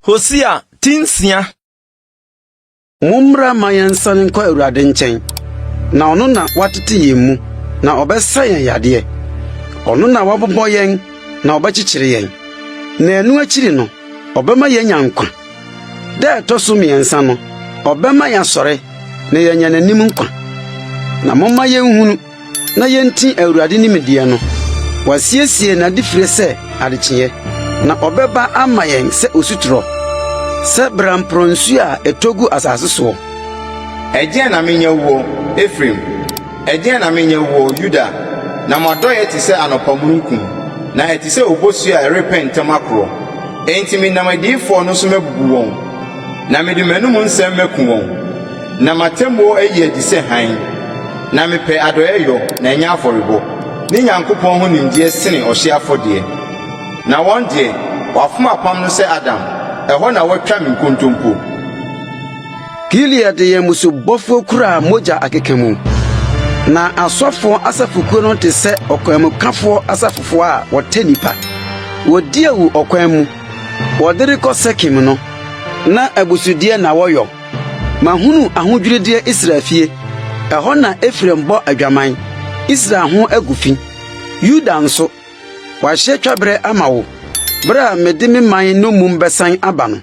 Hosea ti nsia. Mommra mma yɛnsane nkɔ Awurade nkyɛn, na ɔno na watete yɛn mu, na ɔbɛsa yɛn yadeɛ. Ɔno na wabobɔ yɛn, na ɔbɛkyekyere yɛn. Na ɛno akyiri no, ɔbɛma yɛanya nkwa. Da a ɛtɔ so mmiɛnsa no, ɔbɛma yɛasɔre na yɛanya n'anim nkwa. Na momma yenhunu na yenti Awurade nimdeɛ no. Wasiesie n'adefire sɛ adekyeeɛ, na ɔbɛba ama yɛn sɛ osutorɔ, sɛ beramporɔ nsu a ɛtɔ gu asase soɔ. Ɛdeɛn na menyɛ woɔ, Efraim? Ɛdeɛn na menyɛ woɔ, Yuda? Na mo adɔeɛ te sɛ anɔpa mununkum, na ɛte sɛ obosuo a ɛrepɛ ntɛm akorɔ. Enti menam adiyifoɔ no so mabubu wɔn, na mede m'anom nsɛm maku wɔn, na m'atemmuo ayi adi sɛ hann. Na mepɛ adɔeɛyɔ, na ɛnyɛ afɔrebɔ, ne Nyankopɔn ho nimdeɛ sene ɔhyeɛ afɔdeɛ. Na wɔn deɛ, wɔafom apam no sɛ Adam, ɛhɔ na wɔatwa me nkontompo. Gilead yɛ mmusubɔfoɔ kuro a mogya akeka mu, na asɔfoɔ asafokuo no te sɛ ɔkwanmukafoɔ asafofoɔ a wɔtɛ nnipa. Wɔdi awu ɔkwan mu, wɔde rekɔ Sekem no, na abusudeɛ na wɔyɔ. Mahunu ahodwirideɛ Israel fie, ɛhɔ na Efraim bɔ adwaman, Israel ho agu fi. Yuda nso, wɔahyɛ twaberɛ ama wo, bere a mede me man nnommum bɛsan aba no.